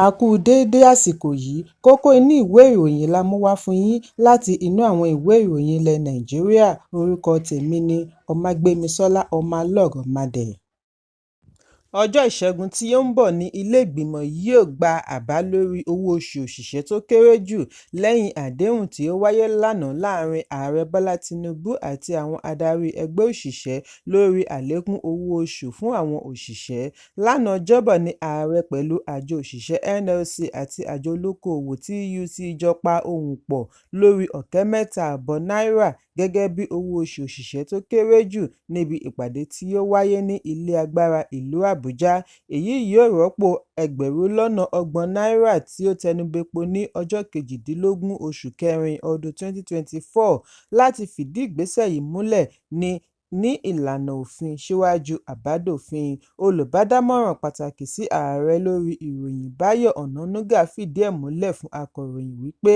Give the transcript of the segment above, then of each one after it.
A kú déédé àsìkò yìí. Kókó inú ìwé ìròyìn la mú wá fún yín láti inú àwọn ìwé ìròyìn ilẹ̀ Nàìjíríà. Orúkọ tèmi ni Ọmágbémisọ́lá Ọmọlọ́rọ̀mádé. Ọjọ́ Ìṣẹ́gun tí ó ń bọ̀ ní ilé ìgbìmọ̀ yóò gba àbá lórí owó oṣù òṣìṣẹ́ tó kéré jù lẹ́yìn àdéhùn tí ó wáyé lánàá láàárín Ààrẹ Bọ́lá Tinubu àti àwọn adarí ẹgbẹ́ òṣìṣẹ́ lórí àlékún owó oṣù fún àwọn òṣìṣẹ́. Lánàá Ọjọ́bọ̀ ní Ààrẹ pẹ̀lú àjọ òṣìṣẹ́ NLC àti àjọ olókoòwò TUC jọ pa ohùn pọ̀ lórí 43,000 náírà gẹ́gẹ́ bí owó oṣù òṣìṣẹ́ tó kéré jù níbi ìpàdé tí ó wáyé ní Ilé Agbára ìlú Àbújá. Èyí yóò rọ́pò 30,000 náírà tí ó tẹnubẹ́po ní ọjọ́ 18 oṣù kẹrin ọdún 2024. Láti fìdí ìgbésẹ̀ yìí múlẹ̀ ní ìlànà òfin síwájú àbádòfin, Olùbádámọ̀ràn pàtàkì sí Ààrẹ lórí ìròyìn Báyọ̀ Ọ̀nànúgà fìdí ẹ̀ múlẹ̀ fún akọ̀ròyìn wípé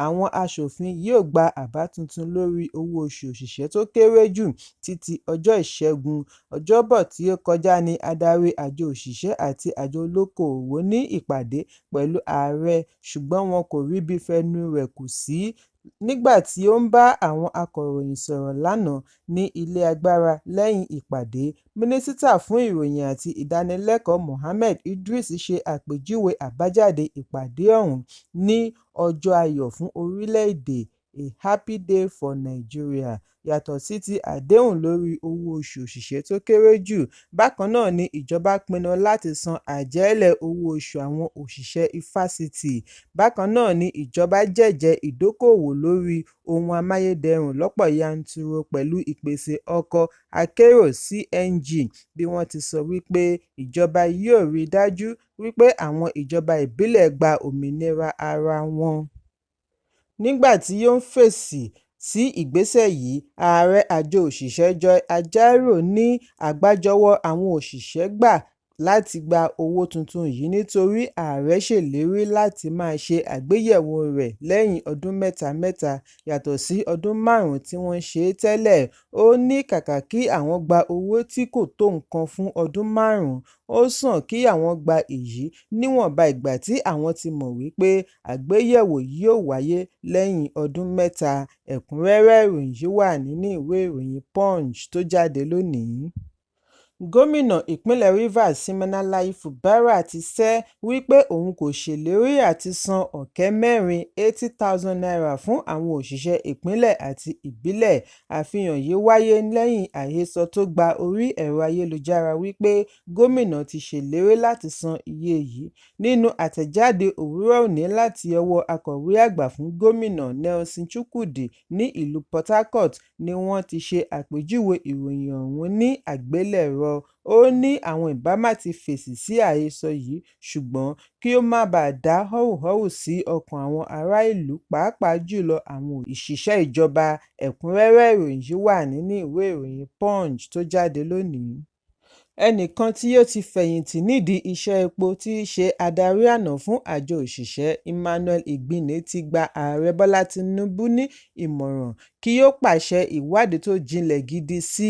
àwọn aṣòfin yóò gba àbá tuntun lórí owó oṣù òṣìṣẹ́ tó kéré jù títí ọjọ́ Ìṣẹ́gun. Ọjọ́bọ̀ tí ó kọjá ní adarí àjọ òṣìṣẹ́ àti àjọ olókoòwò ní ìpàdé pẹ̀lú Ààrẹ ṣùgbọ́n wọn kò ríbi fẹnu rẹ̀ kò sí. Nígbà tí ó ń bá àwọn akọ̀ròyìn sọ̀rọ̀ lánàá ní Ilé Agbára lẹ́yìn ìpàdé, Mínísítà fún Ìròyìn àti Ìdánilẹ́kọ̀ọ́ Mohammed Idris ṣe àpèjúwe àbájáde ìpàdé ọ̀hún ní "ọjọ́ ayọ̀ fún orílẹ̀-èdè", "A happy day for Nigeria". Yàtọ̀ sí ti àdéhùn lórí owó oṣù òṣìṣẹ́ tó kéré jù, bákan náà ni ìjọba pinnu láti san àjẹ́lẹ̀ owó oṣù àwọn òṣìṣẹ́ ifásitì. Bákan náà ni ìjọba jẹ́jẹ̀ẹ́ ìdókoòwò lórí ohun amáyédẹrùn lọ́pọ̀ yanturu pẹ̀lú ìpèsè ọkọ̀ akérò CNG bí wọ́n ti sọ wípé ìjọba yóò rí dájú wípé àwọn ìjọba ìbílẹ̀ gba òmìnira ara wọn. Nígbà tí ó ń fèsì sí ìgbésẹ̀ yìí, ààrẹ àjọ òṣìṣẹ́ Joe Ajaero ní àgbájọwọ́ àwọn òṣìṣẹ́ gbà láti gba owó tuntun yìí nítorí ààrẹ ṣèlérí láti máa ṣe àgbéyẹ̀wò rẹ̀ lẹ́yìn ọdún mẹ́ta mẹ́ta yàtọ̀ sí ọdún márùn-ún tí wọ́n ń ṣe é tẹ́lẹ̀. Ó ní kàkà kí àwọn gba owó tí kò tó nǹkan fún ọdún márùn-ún, ó sàn kí àwọn gba èyí níwọ̀nba ìgbà tí àwọn ti mọ̀ wípé àgbéyẹ̀wò yóò wáyé lẹ́yìn ọdún mẹ́ta. Ẹ̀kúnrẹ́rẹ́ ìròyìn yìí wà nínú ìwé ìròyìn Punch tó jáde lónìí. Gómìnà ìpínlẹ̀ Rivers Siminalayi Fubara ti sẹ́ wípé òun kò ṣèlérí àti san 40,000 (₦80,000) fún àwọn òṣìṣẹ́ ìpínlẹ̀ àti ìbílẹ̀. Àfihàn yìí wáyé lẹ́yìn àhesọ tó gba orí ẹ̀rọ ayélujára wípé gómìnà ti ṣèlérí láti san iye yìí. Nínú àtẹ̀jáde òwúrọ̀ òní láti ọwọ́ akọ̀wé àgbà fún gómìnà Nelson Chukwudi ní ìlú Port Harcourt ni wọ́n ti ṣe àpèjúwe ìròyìn ọ̀hún ní àgbélẹ̀rọ. Ó ní àwọn ìbá má ti fèsì sí àhesọ yìí ṣùgbọ́n kí ó má baà dá họ́wùhọ́wù sí ọkàn àwọn ará ìlú pàápàá jùlọ àwọn òṣìṣẹ́ ìjọba. Ẹ̀kúnrẹ́rẹ́ ìròyìn yìí wà nínú ìwé ìròyìn Punch tó jáde lónìí. Ẹnìkan tí ó ti fẹ̀yìntì nídìí iṣẹ́ epo tí í ṣe adarí àná fún àjọ òṣìṣẹ́ Emmanuel Igbini ti gba Ààrẹ Bọ́lá Tinubu ní ìmọ̀ràn kí ó pàṣẹ ìwádìí tó jinlẹ̀ gidi sí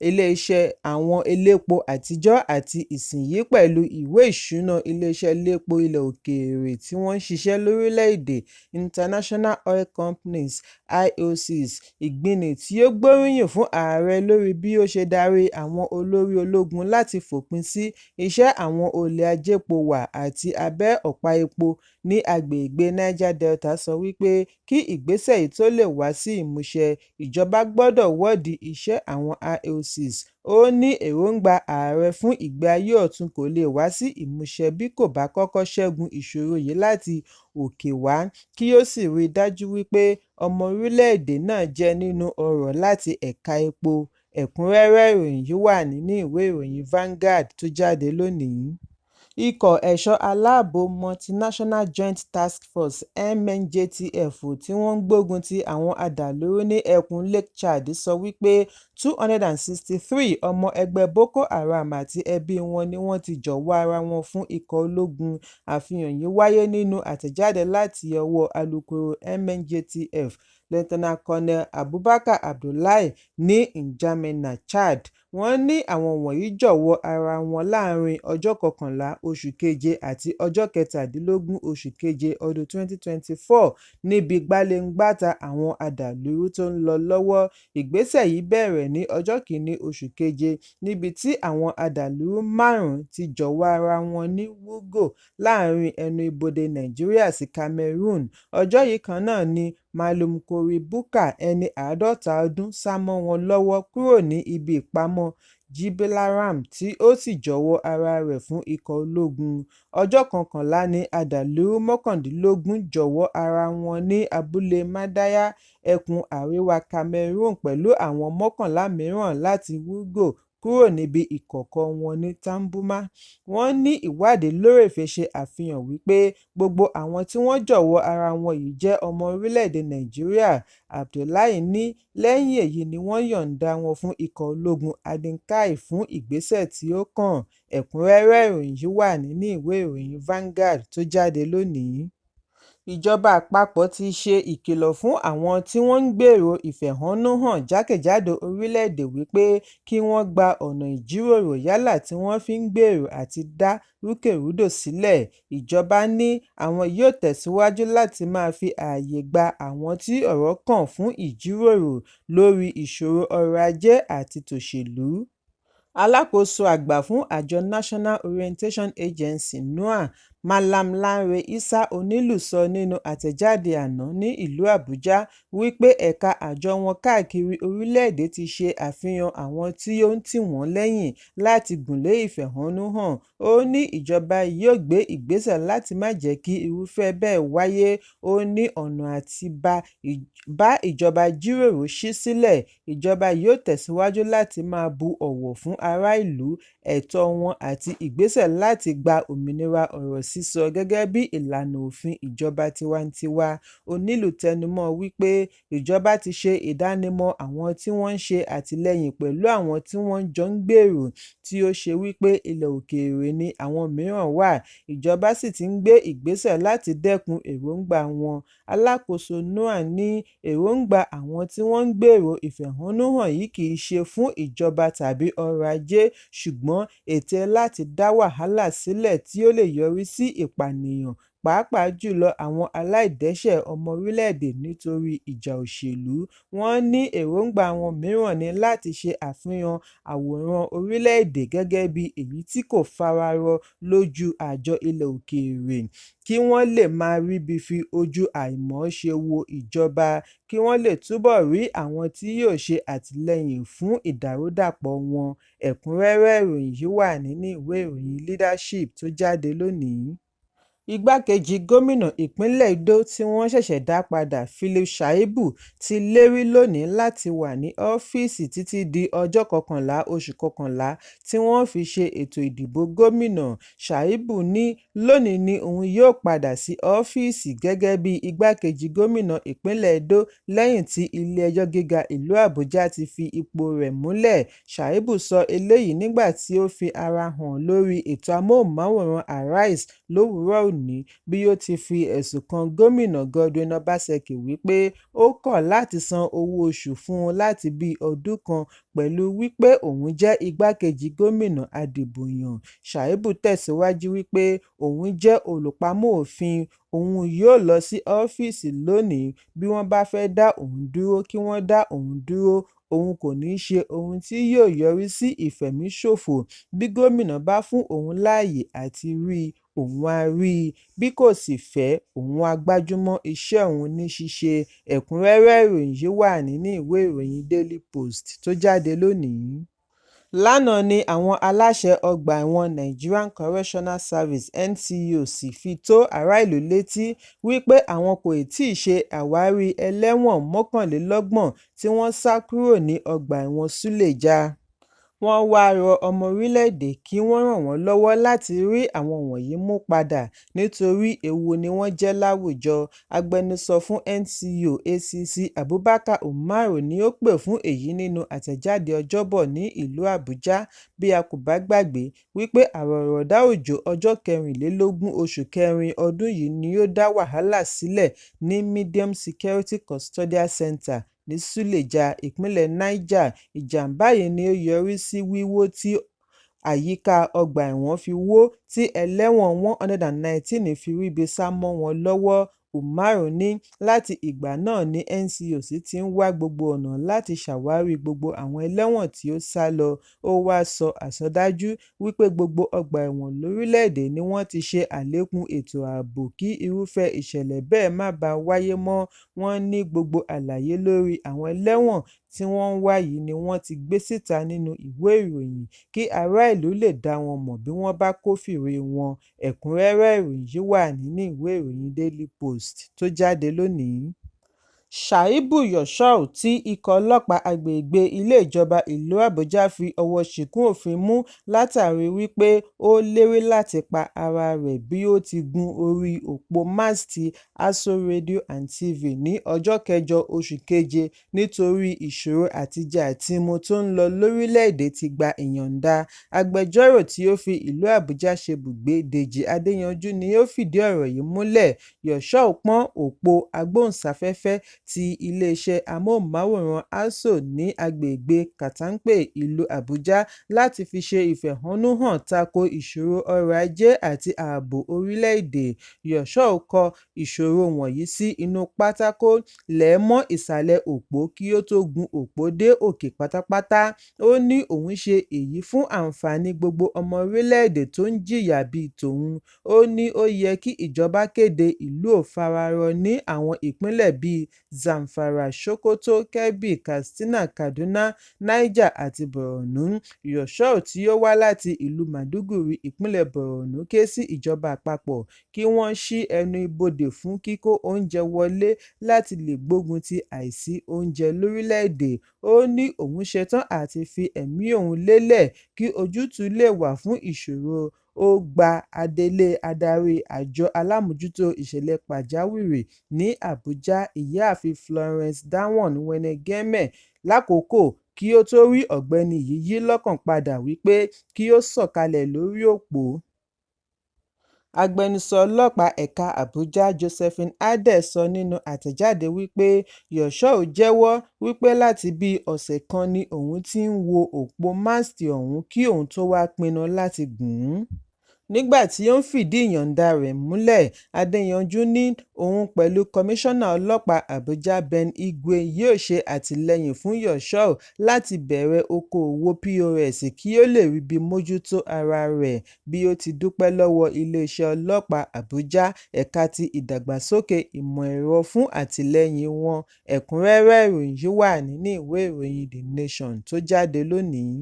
iléeṣẹ́ àwọn elépo àtijọ́ àti ìsinyìí pẹ̀lú ìwé ìṣúná iléeṣẹ́ elépo ilẹ̀ òkèèrè tí wọ́n ń ṣiṣẹ́ lórílẹ̀-èdè International Oil Companies IOCs. Igbini tí ó gbóríyìn fún ààrẹ lórí bí ó ṣe darí àwọn olórí ológun láti fòpin sí iṣẹ́ àwọn olè ajépo-wà àti abẹ́ ọ̀pá epo ní agbègbè Niger Delta sọ wípé kí ìgbésẹ̀ yìí tó lè wá sí ìmúṣẹ, ìjọba gbọdọ̀ wọ́dìí iṣẹ́ àwọn IOCs. Ó ní èròńgbà ààrẹ fún ìgbé ayé ọ̀tun kò lè wá sí ìmúṣẹ bí kò bá kọ́kọ́ ṣẹ́gun ìṣòro yìí láti òkè wá kí ó sì rí dájú wípé ọmọ orílẹ̀-èdè náà jẹ nínú ọrọ̀ láti ẹ̀ka epo. Ẹ̀kúnrẹ́rẹ́ ìròyìn yìí wà nínú ìwé ìròyìn Vanguard tó jáde lónìí. Ikọ̀ ẹ̀ṣọ́ aláàbò Multinational Joint Task Force (MNJTF) tí wọ́n ń gbógun ti àwọn adàlúrú ní ẹkùn Lake Chad sọ wípé 263 ọmọ ẹgbẹ́ Boko Haram àti ẹbí wọn ni wọ́n ti jọ̀wọ́ ara wọn fún ikọ̀ ológun. Àfihàn yìí wáyé nínú àtẹ̀jáde láti ọwọ́ alukoro MNJTF Lieutenant Colonel Abubakar Abdullahi ní N'Djamena, Chad. Wọ́n ní àwọn wọ̀nyí jọ̀wọ́ ara wọn láàárín ọjọ́ 11 oṣù keje àti ọjọ́ 17 oṣù keje ọdún 2024 níbi gbaléǹgbàta àwọn adàlúrú tó ń lọ lọ́wọ́. Ìgbésẹ̀ yìí bẹ̀rẹ̀ ní ọjọ́ 1 oṣù keje níbi tí àwọn adàlúrú márùn-ún ti jọ̀wọ́ ara wọn ní Wulgo, láàárín ẹnu ibodè Nàìjíríà sí Cameroon. Ọjọ́ yìí kan náà ni Mallam Kori Bukar, ẹni 50 ọdún, sá mọ́ wọn lọ́wọ́ kúrò ní ibi ìpamọ́ Jibbilaram tí ó sì jọ̀wọ́ ara rẹ̀ fún ikọ̀ ológun. Ọjọ́ 11 ni adàlúrú 19 jọ̀wọ́ ara wọn ní abúlé Madaya, ẹkùn àríwá Cameroon pẹ̀lú àwọn 11 mìíràn láti Wulgo kúrò níbi ìkọ̀kọ̀ wọn ní Tambuma. Wọ́n ní ìwádìí lérèfé ṣe àfihàn wípé gbogbo àwọn tí wọ́n jọ̀wọ́ ara wọn yìí jẹ́ ọmọ orílẹ̀-èdè Nàìjíríà. Abdullahi ní lẹ́yìn èyí ni wọ́n yọ̀ǹda wọn fún ikọ̀ ológun Hadin Kai fún ìgbésẹ̀ tí ó kàn. Ẹ̀kúnrẹ́rẹ́ ìròyìn yìí wà nínú ìwé ìròyìn Vanguard tó jáde lónìí. Ìjọba àpapọ̀ ti ṣe ìkìlọ̀ fún àwọn tí wọ́n ń gbèrò ìfẹ̀hónúhàn jákèjádò orílẹ̀-èdè wípé kí wọ́n gba ọ̀nà ìjíròrò yálà tí wọ́n fi ń gbèrò àti dá rúkèrúdò sílẹ̀. Ìjọba ní àwọn yóò tẹ̀síwájú láti máa fi ààyè gba àwọn tí ọ̀rọ̀ kàn fún ìjíròrò lórí ìṣòro ọrọ̀ ajé àti tòṣèlú. Alákòóso àgbà fún àjọ National Orientation Agency (NOA), Mallam Lanre Issa Onilu sọ nínú àtẹ̀jáde àná ní ìlú Àbújá wípé ẹ̀ka àjọ wọn káàkiri orílẹ̀-èdè ti ṣe àfihàn àwọn tí ó ń tì wọ́n lẹ́yìn láti gùnlé ìfẹ̀hónúhàn. Ó ní ìjọba yóò gbé ìgbésẹ̀ láti má jẹ́ kí irúfẹ́ bẹ́ẹ̀ wáyé. Ó ní ọ̀nà àti bá ìjọba jíròrò ṣí sílẹ̀, ìjọba yóò tẹ̀síwájú láti máa bu ọ̀wọ̀ fún ará ìlú, ẹ̀tọ́ wọn àti ìgbésẹ̀ láti gba òmìnira ọ̀rọ̀ sísọ gẹ́gẹ́ bí ìlànà òfin ìjọba tiwantiwa. Onílù tẹnumọ́ wípé ìjọba ti ṣe ìdánimọ̀ àwọn tí wọ́n ń ṣe àtìlẹ́yìn pẹ̀lú àwọn tí wọ́n jọ ń gbèrò, tí ó ṣe wípé ilẹ̀ òkèèrè ni àwọn mìíràn wà, ìjọba sì ti ń gbé ìgbésẹ̀ láti dẹ́kun èròńgbà wọn. Alákòóso NOA ní èròńgbà àwọn tí wọ́n ń gbèrò ìfẹ̀hónúhàn yìí kì í ṣe fún ìjọba tàbí ọrọ̀ ajé, ṣùgbọ́n ète láti dá wàhálà sílẹ̀ tí ó lè yọrí sí ìpànìyàn, pàápàá jùlọ àwọn aláìdẹ́ṣẹ̀ ọmọ orílẹ̀-èdè nítorí ìjà òṣèlú. Wọ́n ní èròńgbà àwọn mìíràn ní láti ṣe àfihàn àwòrán orílẹ̀-èdè gẹ́gẹ́ bí èyí tí kò fararọ lójú àjọ ilẹ̀ òkèèrè, kí wọ́n lè máa ríbi fi ojú àìmọ̀ọ́ṣe wo ìjọba, kí wọ́n lè túbọ̀ rí àwọn tí yóò ṣe àtìlẹ́yìn fún ìdàrúdàpọ̀ wọn. Ẹ̀kúnrẹ́rẹ́ ìròyìn yìí wà nínú ìwé ìròyìn Leadership tó jáde lónìí. Igbákejì gómìnà ìpínlẹ̀ Edo tí wọ́n ṣẹ̀ṣẹ̀ dá padà, Philip Shaibu, ti lérí lónìí láti wà ní ọ́fíìsì títí di ọjọ́ 11 oṣù kọkànlá tí wọ́n fi ṣe ètò ìdìbò gómìnà. Shaibu ní lónìí ni òun yóò padà sí ọ́fíìsì gẹ́gẹ́ bí igbákejì gómìnà ìpínlẹ̀ Edo lẹ́yìn tí ilé-ẹjọ́ gíga ìlú Àbújá ti fi ipò rẹ̀ múlẹ̀. Shaibu sọ eléyìí nígbà tí ó fi ara hàn lórí ètò amóhùnmáwòrán Arise lówùúrọ̀ òní bí ó ti fi ẹ̀sùn kan gómìnà Godwin Obaseki wípé ó kọ̀ láti san owó oṣù fún un láti bíi ọdún kan pẹ̀lú wípé òun jẹ́ igbákejì gómìnà adìbòyàn. Shaibu tẹ̀síwájú wípé òun jẹ́ olùpamọ́ òfin, òun yóò lọ sí ọ́fíìsì lónìí, bí wọ́n bá fẹ́ dá òun dúró kí wọ́n dá òun dúró, òun kò ní ṣe ohun tí yóò yọrí sí ìfẹ̀míṣòfò, bí gómìnà bá fún òun láàyè àti rí òun á rí i, bí kò sì fẹ́ òun á gbájúmọ́ iṣẹ́ òun ní ṣíṣe. Ẹ̀kúnrẹ́rẹ́ ìròyìn yìí wà nínú ìwé ìròyìn Daily Post tó jáde lónìí. Lánàá ni àwọn aláṣẹ ọgbà ẹ̀wọ̀n Nigerian Correctional Service (NCOS) fi tó ará ìlú létí wípé àwọn kò tíì ṣe àwárí ẹlẹ́wọ̀n 31 tí wọ́n sá kúrò ní ọgbà ẹ̀wọ̀n Suleja. Wọ́n wáá rọ ọmọ orílẹ̀-èdè kí wọ́n ràn wọ́n lọ́wọ́ láti rí àwọn wọ̀nyí mú padà nítorí ewu ni wọ́n jẹ́ láwùjọ. Agbẹnusọ fún NCO ACC Abubakar Umar ni ó pè fún èyí nínú àtẹ̀jáde Ọjọ́bọ̀ ní ìlú Àbújá. Bí a kò bá gbàgbé wípé àrọ̀ọ̀rọ̀dá òjò ọjọ́ 24 oṣù kẹrin ọdún yìí ni ó dá wàhálà sílẹ̀ ní Medium Security Custodial Centre ní Suleja, ìpínlẹ̀ Niger. Ìjàm̀bá yìí ni ó yọrí sí wíwó tí àyíká ọgbà ẹ̀wọ̀n fi wó tí ẹlẹ́wọ̀n 119 fi ríbi sá mọ́ wọn lọ́wọ́. Umar ní láti ìgbà náà ni NCO sì ti ń wá gbogbo ọ̀nà láti ṣàwárí gbogbo àwọn ẹlẹ́wọ̀n tí ó sá lọ. Ó wáá sọ àsọdájú wípé gbogbo ọgbà ẹ̀wọ̀n lórílẹ̀-èdè ni wọ́n ti ṣe àlékún ètò ààbò kí irúfẹ́ ìṣẹ̀lẹ̀ bẹ́ẹ̀ má bàa wáyé mọ́. Wọ́n ní gbogbo àlàyé lórí àwọn ẹlẹ́wọ̀n tí wọ́n ń wá yìí ni wọ́n ti gbé síta nínú ìwé ìròyìn kí aráàlú lè dá wọn mọ̀ bí wọ́n bá kófìrí wọn. Ẹ̀kúnrẹ́rẹ́ ìròyìn yìí wà nínú ìwé ìròyìn Daily Post tó jáde lónìí. Shuaïbù Yushau tí ikọ̀ ọlọ́pàá agbègbè ilé ìjọba ìlú Àbújá fi ọwọ́ ṣìnkún òfin mú látàrí wípé ó lérí láti pa ara rẹ̀ bí ó ti gun orí òpó máàsì Aso Radio and TV ní ọjọ́ kẹjọ oṣù keje nítorí ìṣòro àtijẹ-àtimu tó ń lọ lórílẹ̀-èdè ti gba ìyọ̀ǹda. Agbẹjọ́rò tí ó fi ìlú Àbújá ṣebùgbé Dèjì Adéyanjú ni ó fìdí ọ̀rọ̀ yìí múlẹ̀. Yushau pọ́n òpó agbóhùnsáfẹ́fẹ́ ti iléeṣẹ́ amóhùnmáwòrán Aso ní agbègbè Katampe, ìlú Àbújá láti fi ṣe ìfẹ̀hónúhàn tako ìṣòro ọrọ̀ ajé àti ààbò orílẹ̀-èdè. Yushau kọ ìṣòro wọ̀nyí sí inú pátákó lẹ̀ mọ́ ìsàlẹ̀ òpó kí ó tó gun òpó dé òkè pátápátá. Ó ní òun ṣe èyí fún àǹfààní gbogbo ọmọ orílẹ̀-èdè tó ń jìyà bíi tòun. Ó ní ó yẹ kí ìjọba kéde ìlú ò fararọ ní àwọn ìpínlẹ̀ bíi Zamfara, Sokoto, Kebbi, Katsina, Kaduna, Niger àti Borno. Yushau tí ó wá láti ìlú Maiduguri, ìpínlẹ̀ Borno ké sí ìjọba àpapọ̀ kí wọ́n ṣí ẹnu ibodè fún kíkó oúnjẹ wọlé láti lè gbógun ti àìsí oúnjẹ lórílẹ̀-èdè. Ó ní òun ṣetán àti fi ẹ̀mí òun lélẹ̀ kí ojútùú lè wà fún ìṣòro. Ó gba adelé adarí àjọ alámòójútó ìṣẹ̀lẹ̀ pàjáwìrì ní Àbújá Ìyáàfin Florence Dawan Wenegieme lákòókò kí ó tó rí ọ̀gbẹ́ni yìí yí lọ́kàn padà wípé kí ó sọ̀kalẹ̀ lórí òpó. Agbẹnusọ ọlọ́pàá ẹ̀ka Àbújá Josephine Adeh sọ nínú àtẹ̀jáde wípé Yushau jẹ́wọ́ wípé láti bíi ọ̀sẹ̀ kan ni òun ti ń wo òpó máàsì ọ̀hún kí òun tó wáá pinnu láti gùn ún. Nígbà tí ó ń fìdí ìyọ̀ǹda rẹ̀ múlẹ̀, Adéyanjú ní òun pẹ̀lú Kọmíṣánná Ọlọ́pàá Àbújá Ben Igwe yóò ṣe àtìlẹ́yìn fún Yushau láti bẹ̀rẹ̀ okòòwò POS kí ó lè ríbi mójútó ara rẹ̀ bí ó ti dúpẹ́ lọ́wọ́ iléeṣẹ́ ọlọ́pàá Àbújá ẹ̀ka ti ìdàgbàsókè ìmọ̀ ẹ̀rọ fún àtìlẹ́yìn wọn. Ẹ̀kúnrẹ́rẹ́ ìròyìn yìí wà nínú ìwé ìròyìn The Nation tó jáde lónìí.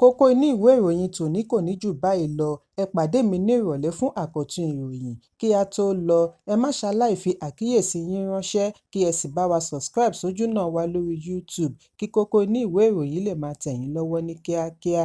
Kókó inú ìwé ìròyìn tòní kò ní jù báyìí lọ. Ẹ pàdé mi ní ìrọ̀lẹ́ fún àkọ́tún ìròyìn. Kí á tó lọ, ẹ má ṣaláì fi àkíyèsí yín ránṣẹ́ kí ẹ sì bá wa subscribe sójúnà wa lórí YouTube kí kókó inú ìwé ìròyìn lè máa tẹ̀ yín lọ́wọ́ ní kíákíá.